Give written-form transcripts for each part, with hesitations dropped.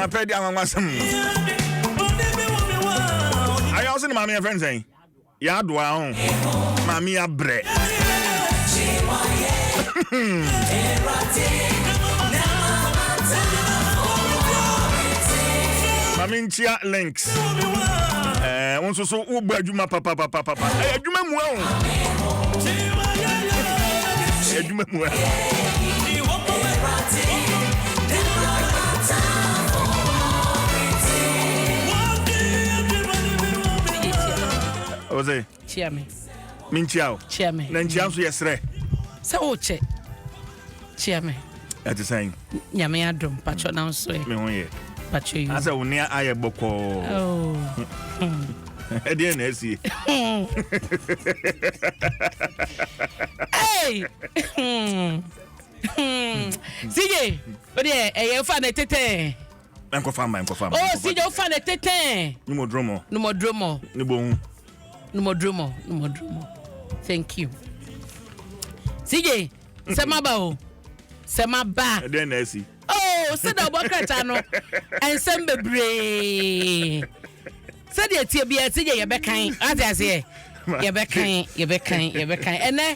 Apɛ di anwanwasɛm. Ayɛ ɔsɛ ne maame yɛfrɛ no sɛn? Yɛadoa ho. Maame abrɛ. Maame nkyia links. Ɛɛ wo nso so wobɔ adwuma papapapapa. Ɛyɛ adwuma mua o. Ɛyɛ adwuma mua. Ɔsɛ. Kyia me. Menkyia o. Kyia me. Na nkyia nso yɛ serɛ. Sɛ wokyɛ. Kyia me. Ɛte sɛn? Nyame adom patwɔ na nso ɛ. Me ho yɛ. Patwɔ yi. Asɛ wo nea ayɛ bɔkɔɔ. Oh. Ɛdeɛ na asie. Hey! CJ, o deɛ ɛyɛ fa na tetɛ. Nkɔfa mma nkɔfa mma. Oh CJ o fa na tetɛ. Numodromo. Numodromo. Ne bohu. Numodromo numodromo. Thank you. CJ, sɛ maba o. Sɛ maba. Ɛdeɛ na asi. Oh, sɛ da ɔbɔ krataa no nsɛm bebree. Sɛdeɛ tie biara CJ yɛbɛkan ate aseɛ yɛbɛkan yɛbɛkan yɛbɛkan ɛnɛ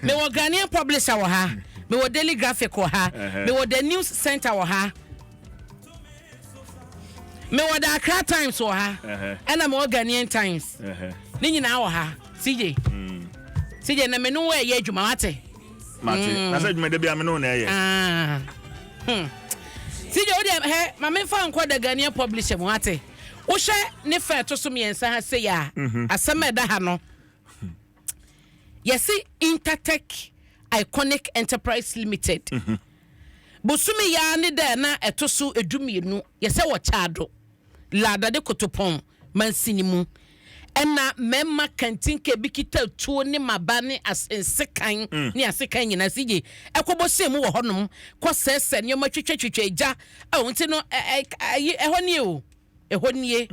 mewɔ Ghanaian publisher wɔ ha mewɔ Daily Graphic wɔ ha mewɔ The News Center wɔ ha mewɔ The Accra Times wɔ ha ɛna mewɔ Ghanaian Times ne nyinaa wɔ ha CJ mm. CJ na me ne wo ɛyɛ adwuma wate mate mm. na sɛ adwuma da bi a me ne wo na ɛyɛ ah. hmm. CJ wo deɛ hɛ ma memfa nkɔ The Ghanaian publisher mu wate Wohwɛ ne fa a ɛto so mmiɛnsa ha sei a, mhm. asɛm a ɛda ha no, yɛse Intertech Iconic Enterprise Limited. Mhm. Bosome yi ne da na ɛto so 12, yɛsɛ wɔ Kyaado, Ladade Kotopɔn mansini mu. Ɛna mmarima kantinka bi kita tuo ne maba ne nsekan mm. ne asekan nyinaa si gye ɛkɔbɔ hyɛn mu wɔ hɔnom kɔsɛsɛ nneɛma twitwatwitwa gya ɛwɔ nti no ɛhɔ nie o. Ɛhɔ nie.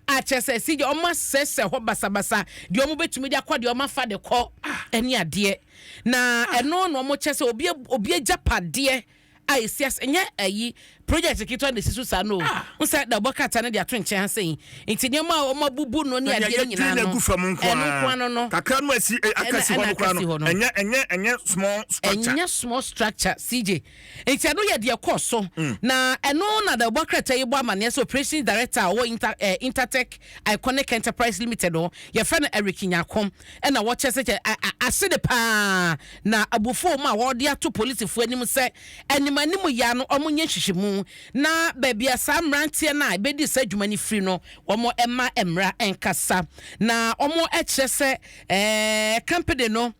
A kyerɛ sɛ si deɛ wɔn asɛsɛ hɔ basabasa, deɛ wɔn bɛtumi de akɔ, deɛ wɔn afa de kɔ, ɛne adeɛ. Na ɛno na wɔn kyerɛ sɛ obi obi agyapadeɛ a esi ase nyɛ ayi project ketewa na esi so saa no. N sɛ na ɔbɔ krataa no de ato nkyɛn ha sɛn. Nti nneɛma a wɔn abubu no ne adeɛ no nyinaa no, ɛno nko ano no. Kakra no asi akasi hɔ no koraa no, ɛnyɛ ɛnyɛ ɛnyɛ small structure. Ɛnyɛ small structure CJ. Enti ɛno yɛ deɛ ɛkɔɔ so. Na ɛno na dawubɔ krataa yi bɔ amaneɛ sɛ Operations Director a ɔwɔ Inter, eh, Intertech Iconic Enterprise Limited hɔ, yɛfrɛ no Eric Nyarko, ɛna wɔkyerɛ sɛ kyɛ, a, a, ase de paa na abufuo mu a wɔde ato polisifoɔ anim sɛ anim anim yea no wɔnyɛ nhwehwɛmu na baabi a saa mmeranteɛ no a ɛbɛdi saa adwuma no firi no wɔn mma mmara nkasa. Na wɔkyerɛ sɛ eh, company no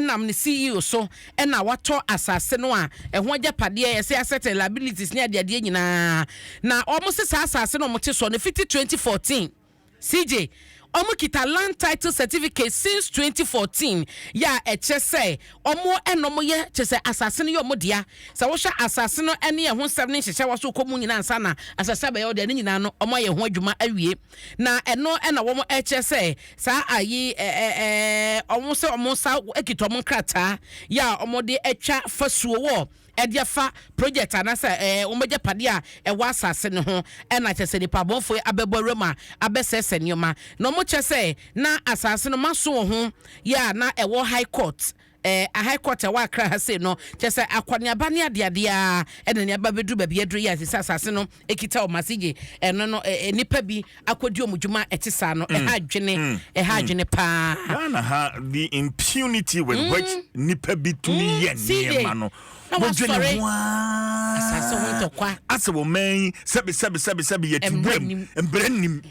nam ne CEO so na watɔ asase no a ɛho agyapadeɛ yɛsɛ asset and liabilities ne adeadeɛ nyinaa na wɔn se saa asase no wɔn te soɔ no fiti 2014 CJ wɔn kita land title certificate since 2014 yɛ a ɛkyerɛ sɛ wɔn ɛna wɔn yɛ kyerɛ sɛ asase no yɛ wɔn dea sɛ wohwɛ asase no ɛne ɛho nsɛm ne nhyehyɛ wɔ so kɔ mu nyinaa ansa na asase abɛyɛ ɔdeɛ ne nyinaa no wɔn ayɛ ho adwuma awie Na ɛno na wɔn ɛkyerɛ sɛ saa ayi ɛɛ wɔn sɛ wɔn nsa kita wɔn nkrataa yɛ a wɔn de atwa fasuo wɔ ɛde afa project anaasɛ ɛɛ wɔn agyapadeɛ a ɛwɔ asase no ho ɛna kyerɛ sɛ nipa abɔnfoɔ yi abɛbɔ awura mu a abɛsɛsɛ nneɛma na wɔn kyerɛ sɛ na asase no maso wɔ ho yɛ a na ɛwɔ high court Eh, High Court a ɛwɔ Accra ha sei no, kyerɛ sɛ akɔneaba ne adeadeɛ ara ɛna ne aba bɛduru baabi aduru yi a sɛ asase no kita wɔn ase gye ɛno no eh, nnipa bi akɔdi wɔn dwuma a ɛte saa no, ɛha adwene, mm, ɛha mm. adwene paa. Ghana ha, the impunity with mm. which nipa bi tumi yɛ nneɛma no, wɔdwene ho ara. Asase ho ntɔkwa. Asɛ wɔ man yi, sɛbi sɛbi sɛbi sɛbi yɛ ti wuram, mbrɛ nim.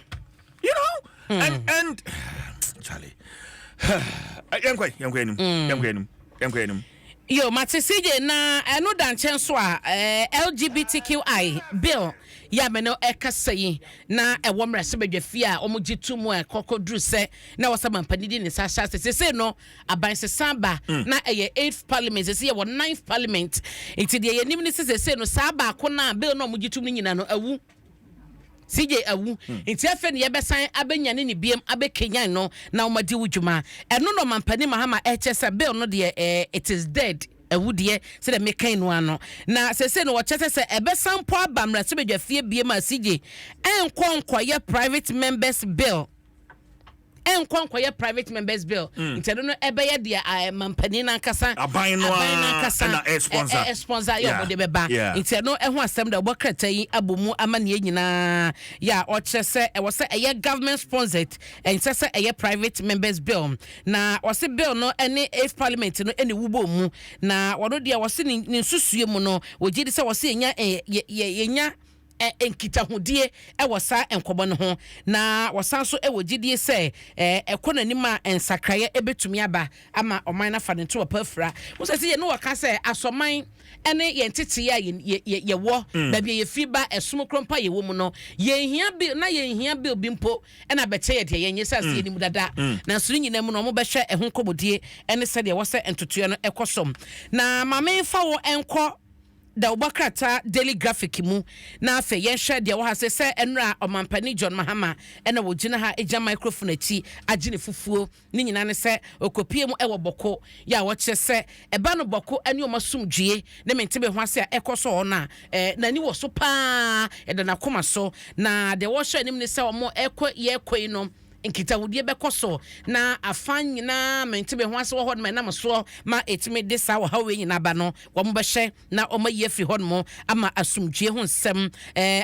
You know, mm. and Charlie, yɛnkɔ yɛnkɔ anim, yɛnkɔ anim, yɛnkɔ anim. Yo, mate CJ na ɛno da nkyɛn so a eh, LGBTQI bill yɛ a me no ɛkasa yi na ɛwɔ mmarahyɛbadwa fie a wɔgye to mu a ɛkɔkɔduru sɛ na ɛwɔ sɛ mampanin de ne nsa ahyɛ ase sesei no aban sesa ba mm. na ɛyɛ eighth parliament sesei yɛwɔ ninth parliament nti deɛ yɛnim ne sɛ sesei no saa baako no a bill no a wɔgye tom no nyinaa no awu CJ awu nti afei na yɛbɛsan abɛnyane ne biam abɛkenyan no na wɔadi wo dwuma. Ɛno na Ɔmampanin Mahama ɛkyɛ sɛ bill no deɛ eh, it is dead. Awudeɛ sɛdeɛ mekan no ano na sɛsɛ no wɔkyɛ sɛ ɛbɛsan mpo aba mmarahyɛbadwa fie bie ma CJ ɛnkɔ nkɔyɛ private members bill, ɛnkɔ nkɔyɛ private members bill. Nti ɛno no ɛbɛyɛ deɛ mampanin nankasa, aban no aban a ɛna ɛ-sponsor. Ɛ sponsor yɛ ɔmo de bɛba. Nti ɛno ɛho asɛm da ɔbɔ krataa yi abɔ mu ama neɛ nyinaa yɛ a ɔkyerɛ sɛ ɛwɔ sɛ ɛyɛ government sponsored, ɛnsɛ sɛ ɛyɛ private members bill. Na ɔse bill no ɛne eighth Parliament no ɛne wubɔ mu, na ɔno deɛ wɔse ne nsusue mu no, wɔgye di sɛ wɔse yɛnya ɛ yɛ yɛ yɛnya nkitahodie ɛwɔ saa nkɔmɔ no ho, na wɔsan so ɛwɔ gyidie sɛ ɛkɔ n'anim a nsakraeɛ ɛbɛtumi aba ama ɔman no afa ne ntoma pa afira. Wosɛ sɛ yɛne wɔka sɛ asɔman ɛne yɛn teteyɛ a yɛwɔ baabi a yɛfiri ba, ɛsom korɔ mpa a yɛwɔ mu no, yɛnhia bill na yɛnhia bill bi mpo ɛna bɛkyɛ yɛ deɛ yɛnyɛ sɛ aseɛ nim dada. Nanso ne nyinaa mu no, ɔmo bɛhwɛ ɛho nkɔmmɔdie ɛne sɛdeɛ ɛwɔ sɛ ntotoeɛ no ɛkɔ so. Na maame mfa wo ɛnkɔ dawubɔ krataa Daily Graphic mu, na afei yɛnhwɛ deɛ wɔ ha sɛ ɛnora ɔmampanin John Mahama ɛna wɔgyina ha gyina microphone akyi agye ne fufuo. Ne nyinaa ne sɛ okopie mu ɛwɔ Bawku yɛ a wɔkyerɛ sɛ ɛba no Bawku ɛne ɔmo asomdwie ne mente ho ase a ɛkɔ so hɔ no a n'ani wɔ so paa, ɛda n'akoma so. Na deɛ wɔhyɛ anim ne sɛ ɔmo ɛkɔ yɛkɔ yi no, nkitahodie bɛkɔ so na afa nyinaa mente me ho ase wɔ hɔ nom ɛnam soɔ ma ɛtumi de saa ɔhaw wei nyinaa ba no, wɔn bɛhyɛ na wɔn ayi afiri hɔ nom ama asomdwie ho nsɛm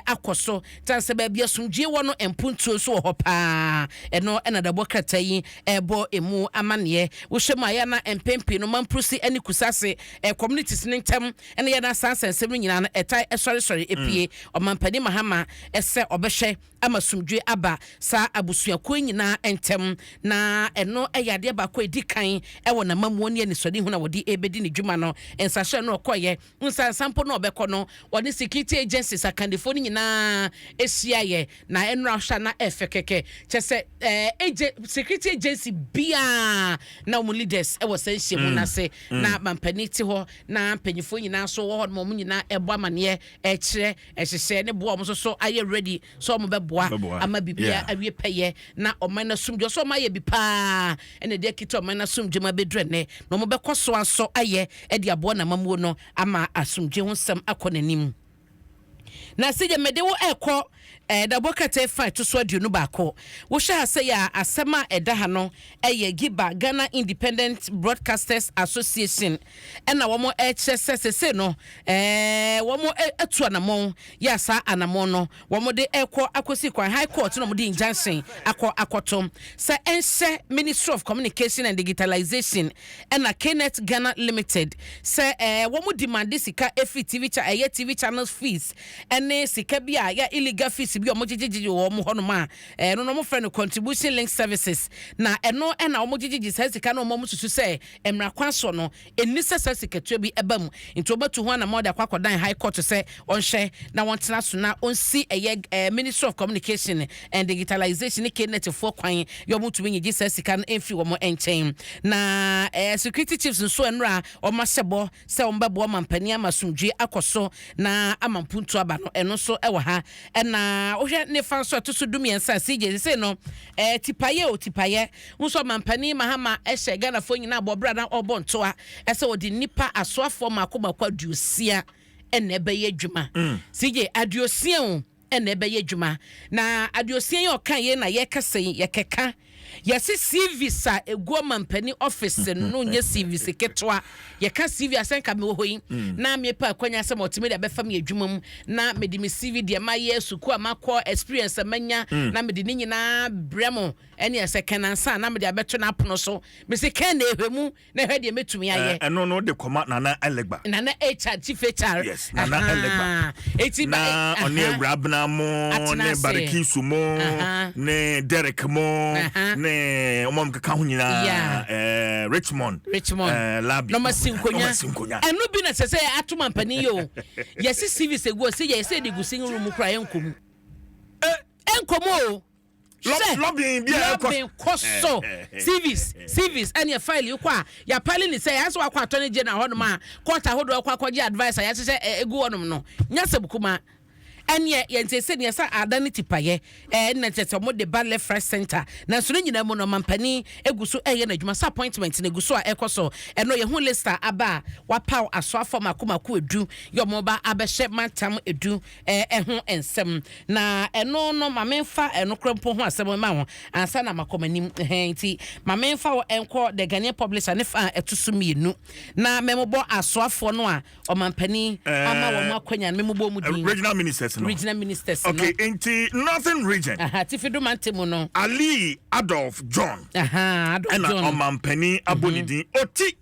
akɔ so tan sɛ baabi asomdwie wɔ no, mpuntuo nso wɔ hɔ paa. Ɛno ɛna dabɔ krataa yi ɛbɔ emu amanneɛ. Wohyɛ mu a, yɛ na mpɛn pii no Mamprusi ne Kusase communities ne ntɛm ɛna yɛ na saa nsɛnsɛm no nyinaa no ɛtae ɛsɔresɔre epie. Ɔmampanin Mahama ɛsɛ ɔbɛhwɛ ama asomdwe aba saa abusuakuo nyinaa ntɛm, na ɛno ɛyɛ adeɛ baako a ɛdi kan ɛwɔ n'amammuo ne anisɔde ho na wɔde ɛbɛdi ne dwuma no. Nsahyɛ no ɔkɔyɛ nsansa mpo na ɔbɛkɔ no, wɔne security agencies akandifoɔ no nyinaa ahyia yɛ na ɛnora hwɛ na ɛfɛ kɛkɛ kyɛ sɛ ɛɛ security agency biaa na wɔn leaders ɛwɔ sɛ nhyia mu n'ase, na mampanin te hɔ na mpanyinfoɔ nyinaa nso wɔ hɔ nom, wɔn nyinaa ɛbɔ amaneɛ, ɛkyerɛ ɛhyehyɛ ne boa wɔn nso so ayɛ ready sɛ wɔn bɛboa ama biribiara awie pɛyɛ na ɔman no asomdwe ɔsɛ ɔman ayɛ bi paa ɛna ɛde akita ɔman no asomdwe ma bɛduru ɛnɛ, na wɔn bɛkɔ so aso ayɛ ɛde aboa n'amamuo no ama asomdwe ho nsɛm akɔ n'anim. Na sɛ mede wo ɛkɔ dabɔ krataa fa ɛto so 21, wohwɛ ha sɛ yɛ a asɛm a ɛda ha no ɛyɛ GIBA, Ghana Independent Broadcasters Association, ɛna wɔn ɛkyerɛ sɛ sese no wɔn atu anammɔn yɛ a saa anammɔn no wɔn de ɛkɔ akɔsi kwan High Court na wɔn de injunction akɔ akɔto sɛ ɛnhyɛ Ministry of Communication and Digitalization ɛna Knet Ghana Limited sɛ wɔn demand sika efiri TV cha ɛyɛ TV channels fees ɛne sika bi a yɛ illegal fees bi a wɔn gyegyegye wɔ wɔn hɔnom a ɛno no wɔn frɛ no contribution link services, na ɛno ɛna wɔn gyegyegye saa sika no. Wɔn susu sɛ mmara kwan so no ɛni sɛ saa sikatua bi ɛba mu, nti wɔbɛtu ho anamɔ de akɔ akɔdan High Court sɛ ɔnhwɛ na wɔntena so na ɔnsi ɛyɛ Ministry of Communication and Digitalization ne Knet foɔ kwan yɛ wɔn tumi nyegye saa sika no mfiri wɔn nkyɛn. Na security chiefs nso, ɛnora wɔn ahyɛ bɔ sɛ wɔn bɛboa mampanin ama asomdwe akɔ so na ama mpuntu aba no, ɛno nso ɛwɔ ha. Ɛna wohwɛ ne fa nso ɛto so 13, CJ sese no tipayɛ o tipayɛ nso, mampanin Mahama ɛhyɛ Ghanafoɔ nyinaa bɔ bra na ɔbɔ ntoa ɛsɛ wɔde nipa asoafoɔ mako mako 60 ɛna ɛbɛyɛ adwuma. CJ, 60 o ɛna ɛbɛyɛ adwuma, na 60 yi ɔka yɛ na yɛkasa yi yɛkɛka yɛsi CVs a egu ɔmampanin office no nyɛ CVs ketewa. Yɛka CV asɛnka mi wɔ hɔ yi na mepa akwanya sɛ ɔtumi de abɛfa mi adwuma mu na mede mi CV deɛ mayɛ, sukuu a makɔ, experience a manya, na mede ne nyinaa brɛ mo ɛne ɛsɛ kɛnansa na mede abɛto n'apono so. Mesi kɛn na ehwɛ mu na ɛhwɛ deɛ mɛtumi ayɛ. Ɛno no de kɔma Nana Elegba. Nana HR, chief HR. Yes, Nana Elegba. Eti na ɔne Awurabena mo ne Barikisu mo ne Derek mo ne ɔmo keka ho nyinaa, Richmond. Richmond. Labi. Na ɔma si nkonya. Ɛno bi na sɛ ato mampanin yi o, yɛsi CVs egu ɔsi yɛ yɛsɛ de gu single room kura ɛnkɔ mu, ɛnkɔ mu o. Sɛ lobbying bi a ɛkɔ lobbying kɔ so, CVs CVs ɛne file yi kɔ a yɛapale ne sɛ yɛasɛ wakɔ Attorney General hɔnom a court ahodoɔ kɔ akɔgye advice a yɛahyehyɛ egu hɔnom no nyasɛm kuma. Ɛneɛ yɛnte sɛ neɛ sɛ ada ne tipayɛ ɛɛ na kyerɛ sɛ wɔde ba left, right, center. Nanso ne nyinaa mu no, ɔmampanin egu so ɛyɛ n'adwuma sɛ appointment no egu so a ɛkɔ so. Ɛno yɛho list a aba a wapaw asoafo mako mako 10 yɛ ɔmo ba abɛhyɛ mantam 10 ɛho nsɛm. Na ɛno no, maame nfa ɛno kora mpo ho asɛm ma ho ansa na makɔ m'anim. Ɛhɛn, nti maame nfa wɔ ɛnkɔ The Ghanaian Publisher ne fa a ɛto so 2 na mɛmobɔ asoafoɔ no a ɔmampanin ama wɔn akɔnya no, mɛmobɔ mu din. Regional ministers no. Regional ministers no. Okay, nti Northern Region. Aha, tifi do mante mu no. Ali Adolf John. Aha, Adolf ɛna John. Ɔmampanin abɔ ne din. Oti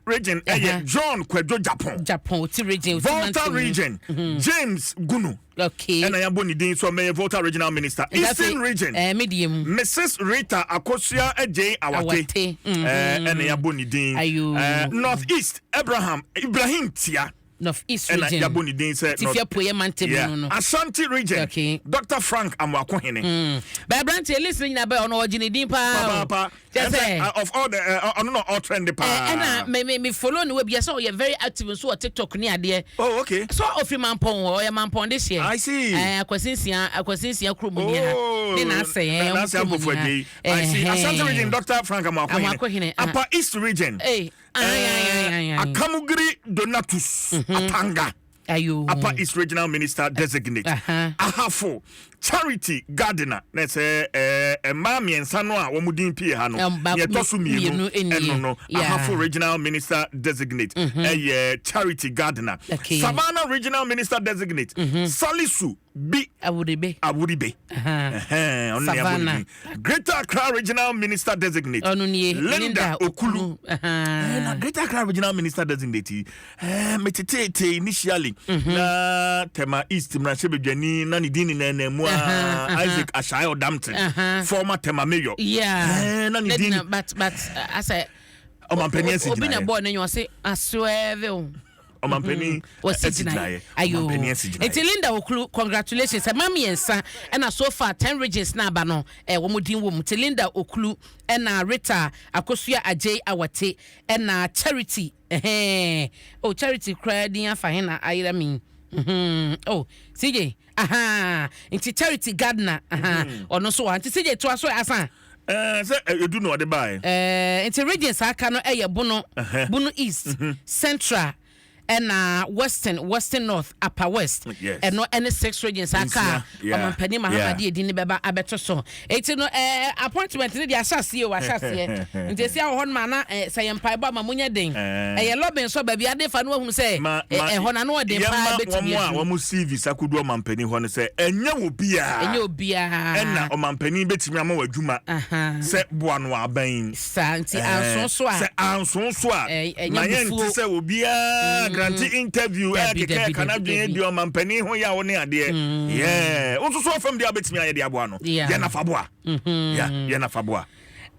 Region ɛyɛ John Kwadwo Japan. Japan, Oti Region, Oti Volta mante mu. Region, James Gunu. Ɛna yɛabɔ ne din so ɔmɛyɛ Volta Regional Minister. Eastern Region, Media mu. Mrs Rita Akosua Adjei Awate. Awate. Ɛna yɛabɔ ne din. Ayo. North East, Abraham Ibrahim Tia. North East ɛna Region. yɛabɔ ne din sɛ Tifi apueɛ mantam no. Ashanti Region, Dr Frank Amoakohene. Bɛɛ aberanteɛ, list no nyinaa bɛyɛ ɔno ɔgye ne din paa o. Papaapa. Kyɛ sɛ Of all the ɔno na ɔtrend paa. Ɛna me follow ne wɔ bi sɛ ɔyɛ very active nso wɔ TikTok ne adeɛ. Oh, okay. So ofiri Mampɔn hɔ, ɔyɛ Mampɔn de hyɛ. I see. Akwasi Nsia kurom ni ha. Ne n'asɛ n'asɛ ɔmo kurom Ampofo ni ha. Adjei. I see. Ashanti Region, Dr Frank Amoakohene, Amoakohene. ah. Upper East Region, Ee, ayi ayi ayi ayi. Akamugiri Donatus Atanga. Ayo. Upper East Regional Minister designate. Ahafo, Charity Gardiner, na sɛ mmaa mmiɛnsa no a wɔn din pie ha no, nea ɛtɔ so 2 mmienu nie. ɛno no, Ahafo Regional Minister designate ɛyɛ Charity Gardiner. Savannah Regional Minister designate, Salisu Bi Awuribe. Awuribe. Ɛhɛn, ɔno na yɛabɔ ne Savannah. din. Greater Accra Regional Minister designate, Ɔno nie. Linda Okulu. Na Greater Accra Regional Minister designate yi, metetete initially na Tema East mmarahyɛbadwani na ne din nenam mu a, Isaac Ashai Odamtten, former Tema mayor. Na ne din But asɛ ɔmampanin asi obi na gyinaeɛ. bɔɔ ne nyɛ ɔse asoɛve o. Ɔmampanin wɔsi asi gyinaeɛ. gyinaeɛ. Ayo. Ɔmampanin asi gyinaeɛ. Nti Linda Okulu, congratulations. Ɛma 3 ɛna so far 10 regions na aba no, wɔn din wɔ mu. Nti Linda Okulu ɛna Rita Akosua Adjei Awate ɛna Charity, ɛhɛn oh, Charity koraa din afa he na ayera mi. Oh, CJ, aha, nti Charity Gardner, aha, ɔno nso wɔ ha. Nti CJ, toa so asa. Sɛ edu na ɔde baeɛ. Nti regions aka no ɛyɛ Bono, Bono East, Central, ɛna Western, Western North, Upper West. Ɛno ɛne six regions aka a 6. ɔmampanin Mahama de edi ne bɛba abɛto so. Eti no appointment ne de ahyɛ aseɛ o, ahyɛ aseɛ. Nti esi awɔ hɔ nom ana sɛ yɛ mpaebɔ ama mo nyɛ den. Ɛyɛ lobby nso baabi ade fa no wahunu sɛ ɛhɔ na no ɔden paa yɛma bɛtumi wɔn a adu. wɔn CV sakodu ɔmampanin hɔ no sɛ ɛnyɛ wɔ biara Ɛnyɛ obiara. ɛna ɔmampanin bɛtumi ama wɔ adwuma sɛ boa no aban. Saa nti anso so a sɛ anso so a ɛnyɛ ma yɛnte bufuo. sɛ obiara grant interview Dabi, ɛkeka dabi, ɛka dabi, n'adwene dabi. di ɔmampanin ho yɛ a wo ne adeɛ yɛ wo nso so ɔfam deɛ a wobɛtumi ayɛ de aboa no. Yɛ nafa boa. Yeah, yɛ nafa boa.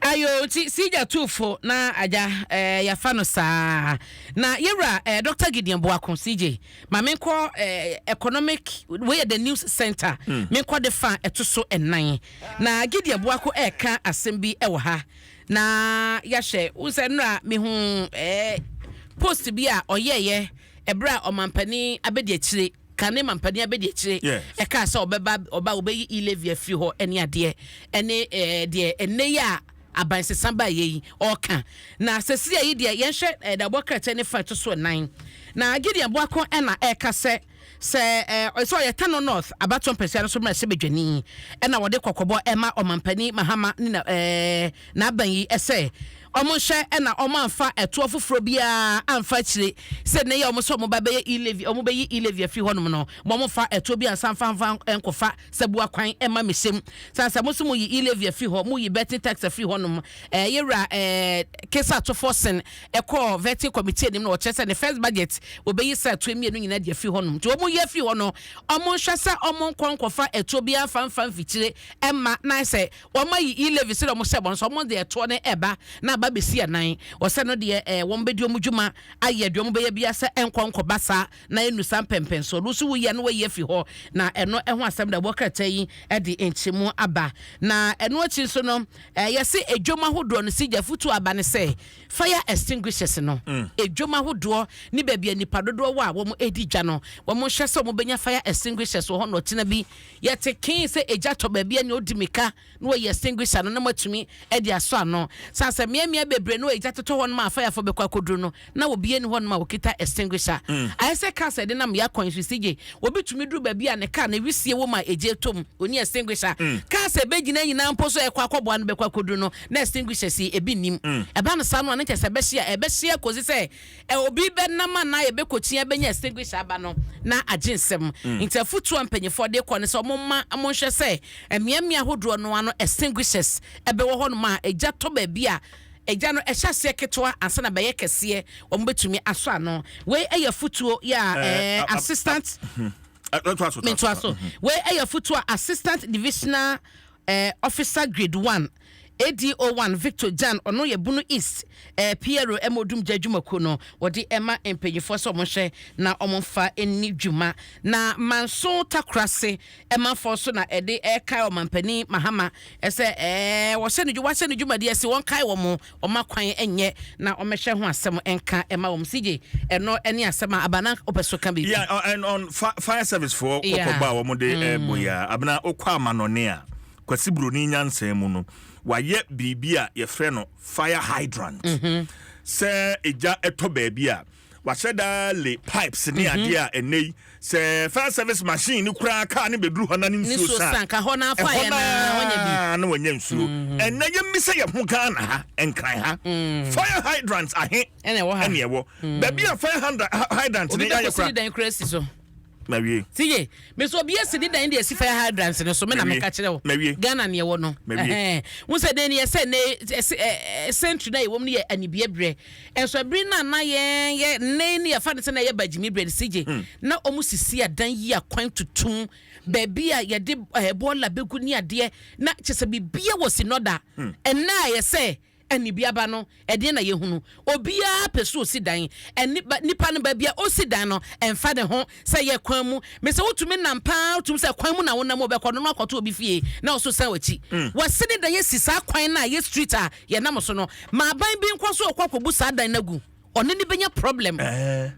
Ayo, nti sigya tuufo na agya yɛfa no saa na yɛwura Dr Gideon Boako. CJ, ma menkɔ economic weyɛ the News Center. Menkɔ de fa ɛto so 4 na Gideon Boako ɛɛka asɛm bi ɛwɔ ha na yɛahyɛ wo sɛ nnora mehu post bi a ɔyɛɛyɛ ɛberɛ a ɔmampanin abɛdi akyire, kane mampanin abɛdi akyire, ɛkaa sɛ ɔbɛba ɔba ɔbɛyi e-levy afiri hɔ ɛne adeɛ ɛne deɛ ɛnɛ yi a abansesa ba yɛ yi ɔɔka na sɛsi a yi deɛ yɛnhwɛ dabɔ krataa ne fa ɛto so 4 na Gideon Boako ɛna ɛɛka sɛ sɛ ɔyɛ Tano North abatoɔ mpɛsua no so mmerɛ sɛ badwani ɛna wɔde kɔkɔbɔ ɛma ɔmampanin Mahama ne na n'aban yi ɛsɛ ɔmo nhyɛ ɛna ɔmo amfa ɛtoɔ foforɔ biara amfa akyire sɛ ne yɛ ɔmo sɛ ɔmo ba bɛyɛ e-levy, ɔmo bɛyi e-levy afiri hɔnom no, mo ɔmo fa ɛtoɔ bi ansa mfa mfa nkɔfa sɛ bua kwan ɛma mehyɛm san sɛ mo nso mo yi e-levy afiri hɔ, mo yi betting tax afiri hɔnom. Yɛwura Cassiel Ato Forson ɛkɔɔ vetting committee anim na ɔkyerɛ sɛ ne first budget wɔbɛyi sɛ ɛtoɔ 2 nyinaa de afiri hɔnom. Nti ɔmo yi afiri hɔ no, ɔmo nhwɛ sɛ ɔmo nkɔ nkɔfa ɛtoɔ bi afa mfa mfikyire ɛma na sɛ ɔmo ayi e-levy sɛ ɔmo hyɛ bɔ no so ɔmo de ɛtoɔ no ɛba na aba bɛsi anan. Wɔsɛ no deɛ wɔn bɛdi wɔn dwuma ayɛ deɛ wɔn bɛyɛ biara sɛ ɛnkɔ nkɔba saa na ɛnnu saa mpɛmpɛnsoɔ no. Nso woyi a na wayi afi hɔ na ɛno ɛho asɛm na ɛwɔ krataa yi de nkyɛmu aba. Na ɛno akyi nso no yɛse edwom ahodoɔ no sigya afutuo aba ne sɛ fire extinguishers no edwom ahodoɔ ne baabi a nipa dodoɔ wɔ a wɔn redi dwa no wɔn nhwɛ sɛ wɔn bɛnya fire extinguishers wɔ hɔ na ɔkyena bi yɛte kee sɛ egya tɔ baabi a nea ɔdi mika na wɔayi extinguisher no na moatumi de asɔ ano. San sɛ mmeammea bebree no a egya totɔ hɔnom a firefoɔ bɛkɔ akɔduru no, na obiara nni hɔnom a ɔkita extinguisher. Ayɛ sɛ cars a yɛde nam yɛn akwan so yi, CJ, obi tumi duru baabi a ne car no wisie wɔ mu a egya retɔ mu, ɔnni extinguisher. Cars a ɛbɛgyina nyinaa mpo nso a ɛrekɔ akɔboa no bɛkɔ akɔduru no, na extinguishers yi, ebi nnim. Ɛba no saa no a, na kyerɛ sɛ ɛbɛhye a, ɛbɛhye akɔsi sɛ Obi bɛnam anaa yɛbɛkɔkyia bɛnya extinguisher aba no na agye nsam. Nti afotuo a mpanyinfoɔ de kɔ ne sɛ wɔn mma wɔn nhwɛ sɛ mmeammea ahodoɔ no ano extinguishers ɛbɛwɔ hɔ nom a egya tɔ baabi a egya no ɛhyɛ aseɛ ketewa ansa na bɛyɛ kɛseɛ wɔn bɛtumi asɔ ano. Wei ɛyɛ afotuo yɛ a ɛɛ assistant mentoa so. Wei ɛyɛ afotuo a assistant divisional Eh, Officer Grade One, ADO One, Victor Gyan, ɔno yɛ Bono East eh, PRO ɛma Odumgya adwumakuo no, wɔde ɛma mpanyinfoɔ sɛ wɔn nhwɛ na wɔn mfa nni dwuma. Na Manso Takorase ɛmanfoɔ nso na ɛde ɛrekae Ɔmanpanin Mahama ɛsɛ eh, wɔhyɛ ne dwuma, wahyɛ ne dwumadi ase, wɔn kae wɔn, wɔn akwan nyɛ na wɔmmɛhwɛ ho asɛm nka ɛma wɔn. CJ, ɛno ɛne asɛm a aba na wopɛ so ka biribi? Yeah, and on fire service foɔ kɔkɔbɔ a wɔn de ɛbɔ yi a, abena okɔ amanɔne a, Kwasi Broni nyansa mu no, wayɛ biribi a yɛfrɛ no fire hydrant. Sɛ egya ɛtɔ baabi a, wahyɛ daa le pipes ne adeɛ a ɛnɛ yi sɛ fire service machine ne koraa kaa ne bɛduru hɔ na ne nsuo sa ɛhɔ naa na wanya nsuo. Ɛnɛ yɛmmisa yɛn ho Ghana ha, Nkran ha, fire hydrants ahe ɛne ɛwɔ baabi a fire hydrant ne yɛayɛ koraa? Dan koraa si so. Mawie. Tiye, me so obi asi ne dan de asi fire hydrant no so, me na meka kyerɛ wo. Mawie. Ghana ne ɛwɔ no. Mawie. Wo sɛ den yɛ sɛ ne century na yɛwɔ mu no yɛ anibie berɛ. Nso ɛbere no a na yɛn yɛ ne ne yɛfa no sɛ na ɛyɛ bagyimi berɛ no CJ, na wɔn sisi adan yi akwan tutum baabi a yɛde bɔɔla bɛgu ne adeɛ na kyɛ sɛ biribiara wɔ si nɔda. Ɛnna a yɛ sɛ Anibiaba no, ɛdeɛn na yɛhunu? Obiara pɛ sɛ ɔsi dan. Ɛne, ba, nipa no, baabi a ɔsi dan no, ɛmfa ne ho sɛ ɛyɛ kwan mu. Mesɛ wotumi nam paa, wotumi sɛ kwan mu na wonam, wobɛkɔ no na wakɔto obi fie na ɔso san w'akyi. Wɔasi ne dan asi saa kwan no a ɛyɛ street a yɛnam so no. Ma aban bi nkɔ so ɔkɔ akɔbu saa dan no agu. Ɔne no bɛnya problem. Ɔne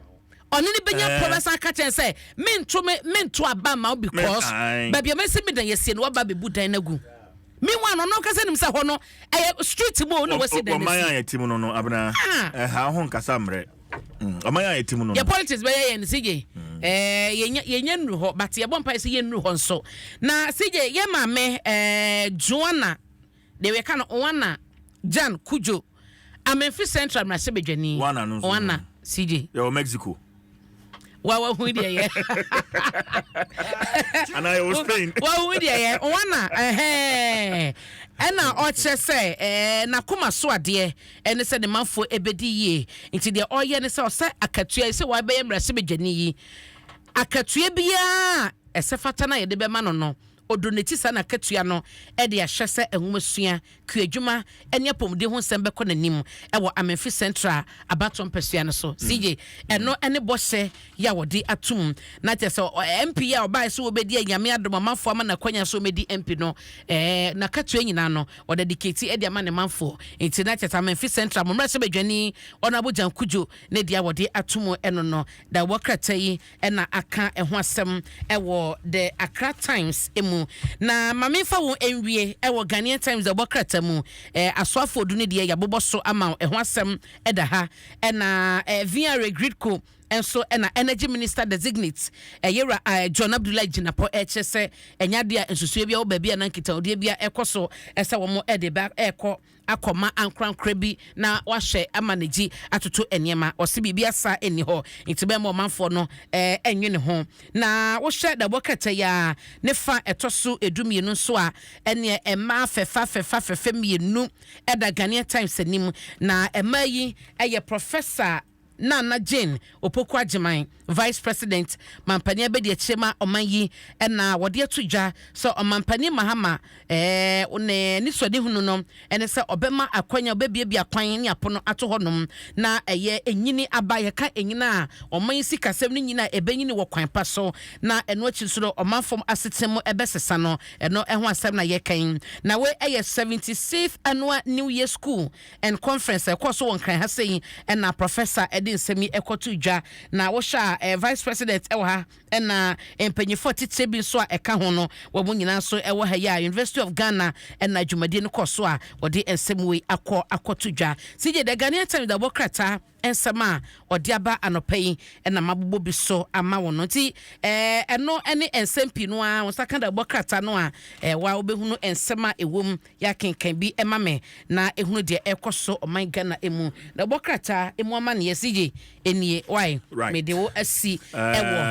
no bɛnya problem san ka kyerɛ sɛ mento me mento aba mma wo because baabi a masi me dan asie no waba abɛbu dan no agu. Meanwhile no ɔno ankasa nim sɛ hɔ no ɛyɛ street mu o na wasi dan no asi. Ɔman a yɛte mu no no abena ɛha ho nkasa mmerɛ. Ɔman a yɛte mu no no. Yɛ politics bɛyɛ yɛn CJ. Ɛɛ yɛnya yɛnya nnuru hɔ but yɛbɔ mpaeɛ sɛ yɛnnuru hɔ nso. Na CJ yɛ maame ɛɛ Joanna deɛ yɛka no Oana Jan Kudjo Amenfi Central mmarahyɛbadwani. Oana no nso. Oana CJ. Yɛwɔ Mexico. Wa wa hu deɛ yɛ. Anaa yɛwɔ Spain. Wa hu deɛ yɛ. Oana ɛhɛn ɛna ɔkyerɛ sɛ ɛɛ n'akoma so adeɛ ɛne sɛ ne manfoɔ ɛbɛdi yie nti deɛ ɔyɛ ne sɛ ɔsɛ akatua yi sɛ wabɛyɛ mmarahyɛbadwani yi akatua biara ɛsɛ fata no a yɛde bɛma no no Ɔdoneti saa n'akatua no de ahyɛ sɛ nwomasua, kuadwuma ne apɔmuden ho nsɛm bɛkɔ n'anim wɔ Amenfi Central abatoɔ mpasua no so. CJ, ɛno ne bɔhyɛ yi a wɔde atom. Na kyerɛ sɛ MP yi a ɔbaeɛ sɛ ɔbɛdi a Nyame adom amanfoɔ ama no akwanya sɛ ɔmmɛdi MP no, n'akatua nyinaa no ɔdedicate de ama ne manfoɔ. Nti na kyerɛ sɛ Amenfi Central mo mmarahyɛbadwani Honourable Jan Kudjo ne deɛ a wɔde atom no no. Dawubɔ krataa yi na aka ɛho asɛm wɔ The Accra Times mu. Na ma memfa wo nwie wɔ Ghanaian Times ɛbɔ krataa mu. Asoafoɔ du no deɛ yɛabobɔ so ama wo, ɛho asɛm da ha. Ɛna VRA Gridco nso na Energy Minister Designate Yɛwura John Abdullahi Jinapor ɛrekyerɛ sɛ ɛnyɛ adeɛ a nsusuiɛ biara wɔ baabi a na nkitahodie biara ɛrekɔ so sɛ wɔn de ba ɛrekɔ akɔma ankorankorɛ bi na wahwɛ ama ne gyi atoto nneɛma. Ɔse biribi asa nni hɔ nti bɛmma ɔmanfoɔ no nnwene ho. Na wohwɛ dawubɔ krataa yi ara ne fa ɛtɔ so 12 nso a, ɛneɛ mmaa fɛfa fɛfa fɛfɛ mmienu da Ghanaian Times anim. Na mmaa yi yɛ Professor. Nana Jane Opoku Agyeman, Vice President, Mampanin abɛdi akyire ma ɔman yi, ɛna wɔde ato dwa sɛ Ɔmampanin Mahama ɛɛ ne anisoadehunu no ɛne sɛ ɔbɛma akwanya, ɔbɛbiabia kwan ne apono ato hɔnom na ɛyɛ enyini aba. Yɛka enyini a, ɔman yi sikasɛm no nyina ɛbɛnyini wɔ kwan pa so, na ɛno akyi nso no ɔman fam asetena mu ɛbɛsesa no. Ɛno ɛho asɛm na yɛkan na wei ɛyɛ 76th Annual New Year School and Conference ɛkɔ so wɔ Nkran ha sɛyi, ɛna Professor ɛde nsɛm yi ɛkɔto dwa. Na wɔhyɛ a Vice President ɛwɔ ha, ɛna mpanyinfoɔ titire bi nso a ɛka ho no, wɔn nyinaa nso ɛwɔ ha yi a University of Ghana ɛna dwumadie no kɔ so a wɔde nsɛm wei akɔ akɔto dwa. CJ, The Ghanaian Times dabɔ krataa nsɛm a ɔde aba anɔpa yi ɛna mabobɔ bi so ama wɔn no. Nti ɛno ɛne nsɛm pii no a wɔn nsa ka dabɔ krataa no a wa wobɛhunu nsɛm a ɛwɔ mu. Yɛakenkan bi ɛma me na ehunu deɛ ɛkɔ so ɔman Ghana emu na ɛbɔ krataa emu ama ne yɛ. CJ, enie wae. Mede wo asi ɛwɔ.